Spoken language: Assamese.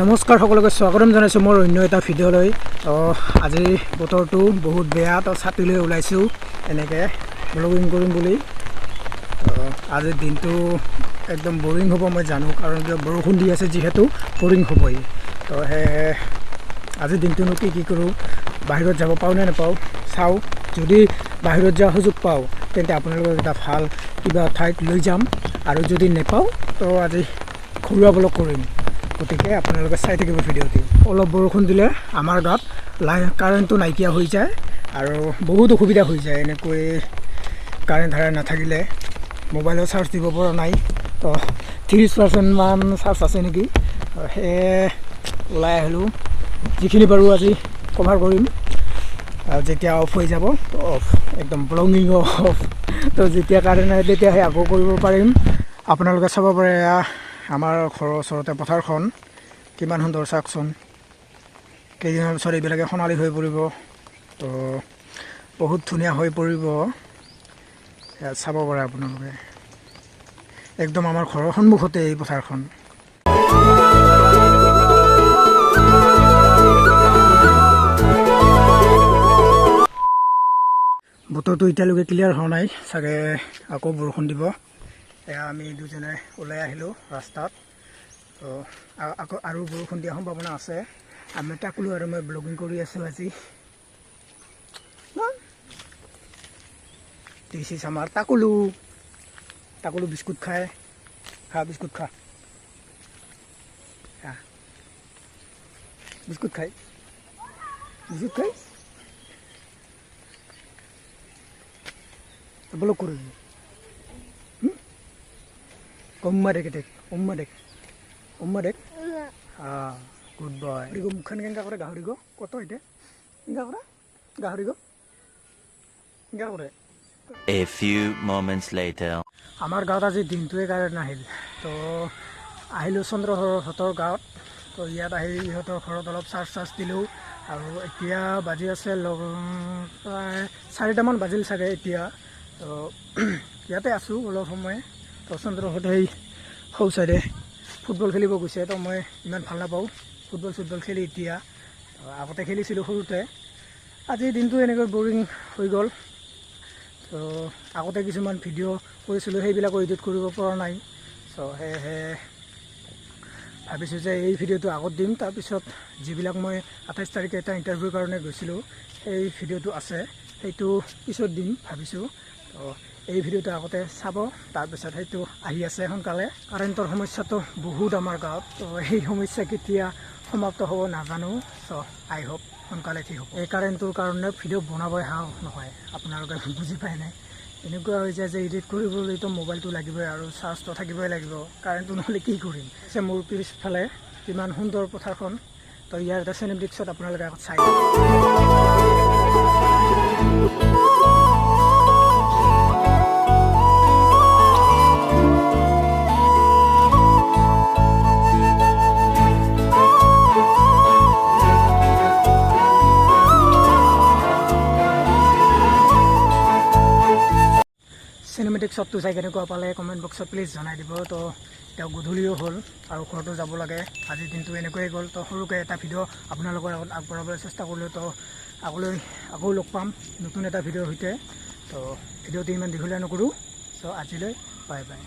নমস্কাৰ সকলোকে স্বাগতম জনাইছোঁ মোৰ অন্য এটা ভিডিঅ'লৈ। তো আজি বতৰটো বহুত বেয়া, তো ছাতি লৈ ওলাইছোঁ এনেকৈ ব্লগিং কৰিম বুলি। তো আজিৰ দিনটো একদম বৰিং হ'ব মই জানো, কাৰণ কিয় বৰষুণ দি আছে যিহেতু বৰিং হ'বই। তো সেয়েহে আজিৰ দিনটোনো কি কি কৰোঁ, বাহিৰত যাব পাৰোঁ নে নাপাওঁ চাওঁ। যদি বাহিৰত যোৱাৰ সুযোগ পাওঁ তেন্তে আপোনালোকক এটা ভাল কিবা ঠাইত লৈ যাম, আৰু যদি নেপাওঁ তো আজি ঘৰুৱা ব্লগ কৰিম। গতিকে আপোনালোকে চাই থাকিব ভিডিঅ'টি। অলপ বৰষুণ দিলে আমাৰ গাঁৱত লাইন কাৰেণ্টটো নাইকিয়া হৈ যায় আৰু বহুত অসুবিধা হৈ যায়। এনেকৈ কাৰেণ্ট ধাৰা নাথাকিলে মোবাইলৰ চাৰ্জ দিব পৰা নাই। তো 30%মান চাৰ্জ আছে নেকি, সেয়ে ওলাই আহিলোঁ। যিখিনি পাৰোঁ আজি কভাৰ কৰিম। যেতিয়া অফ হৈ যাব তো অফ, একদম ব্লগিং অফ। তো যেতিয়া কাৰেণ্ট আহে তেতিয়াহে আকৌ কৰিব পাৰিম। আপোনালোকে চাব পাৰে এয়া আমাৰ ঘৰৰ ওচৰতে পথাৰখন কিমান সুন্দৰ চাওকচোন। কেইদিনমানৰ পিছত এইবিলাকে সোণালী হৈ পৰিব, তো বহুত ধুনীয়া হৈ পৰিব। ইয়াত চাব পাৰে আপোনালোকে, একদম আমাৰ ঘৰৰ সন্মুখতে এই পথাৰখন। বতৰটো এতিয়ালৈকে ক্লিয়াৰ হোৱা নাই, চাগে আকৌ বৰষুণ দিব। এয়া আমি দুজনে ওলাই আহিলোঁ ৰাস্তাত। তো আকৌ আৰু বৰষুণ দিয়াৰ সম্ভাৱনা আছে। আমি টাকলো আৰু মই ব্লগিং কৰি আছোঁ আজি। This is আমাৰ টাকলো। টাকলো বিস্কুট খায়, খা বিস্কুট খা, বিস্কুট খাই, বিস্কুট খাই ব্লগ কৰি। উম্মা দেখ দেখ, উম্মা দেখ, উম্মা দেখ। Good boy. মুখখন কেনেকুৱা কৰে গাহৰি গো, কত এতিয়া কেনেকুৱা কৰে গাহৰি গো, কেনেকুৱা কৰে। A few moments later. আমাৰ গাঁৱত আজি দিনটোৱে কাৰেণ্ট নাহিল। তো আহিলোঁ চন্দ্ৰহঁতৰ গাঁৱত। তো ইয়াত আহি ইহঁতৰ ঘৰত অলপ চাৰ্জ চাৰ্জ দিলোঁ। আৰু এতিয়া বাজি আছে প্ৰায় 4টামান বাজিল চাগে এতিয়া। তো ইয়াতে আছোঁ অলপ সময়। তো চন্দ্ৰহঁতে সেই সৌ চাইডে ফুটবল খেলিব গৈছে। তো মই ইমান ভাল নাপাওঁ ফুটবল চুটবল খেলি এতিয়া, আগতে খেলিছিলোঁ সৰুতে। আজিৰ দিনটো এনেকৈ বৰিং হৈ গ'ল। তো আগতে কিছুমান ভিডিঅ' কৰিছিলোঁ, সেইবিলাকো এডিট কৰিব পৰা নাই। চ' সেয়েহে ভাবিছোঁ যে এই ভিডিঅ'টো আগত দিম, তাৰপিছত যিবিলাক মই 28 তাৰিখে এটা ইণ্টাৰভিউৰ কাৰণে গৈছিলোঁ সেই ভিডিঅ'টো আছে, সেইটো পিছত দিম ভাবিছোঁ। তো এই ভিডিঅ'টো আগতে চাব, তাৰপিছত সেইটো আহি আছে সোনকালে। কাৰেণ্টৰ সমস্যাটো বহুত আমাৰ গাঁৱত, তো সেই সমস্যা কেতিয়া সমাপ্ত হ'ব নাজানো। চ' আই হোপ সোনকালে ঠিক হ'ব। এই কাৰেণ্টটোৰ কাৰণে ভিডিঅ' বনাবই সাহস নহয়, আপোনালোকে বুজি পায় নাই। এনেকুৱা হৈ যায় যে এডিট কৰিবলৈতো মোবাইলটো লাগিবই আৰু চাৰ্জটো থাকিবই লাগিব, কাৰেণ্টটো নহ'লে কি কৰিম। পিছে মোৰ পিছফালে কিমান সুন্দৰ পথাৰখন, তো ইয়াৰ এটা চিনেমেটিক শ্বট আপোনালোকে আগত চাই। চিনেমেটিক শ্বটটো চাই কেনেকুৱা পালে কমেণ্ট বক্সত প্লিজ জনাই দিব। তো এতিয়া গধূলিও হ'ল আৰু ঘৰতো যাব লাগে। আজিৰ দিনটো এনেকৈয়ে গ'ল। তো সৰুকৈ এটা ভিডিঅ' আপোনালোকৰ আগত আগবঢ়াবলৈ চেষ্টা কৰিলোঁ। তো আগলৈ আকৌ লগ পাম নতুন এটা ভিডিঅ'ৰ সৈতে। তো ভিডিঅ'টো ইমান দীঘলীয়া নকৰোঁ। চ' আজিলৈ বাই বাই।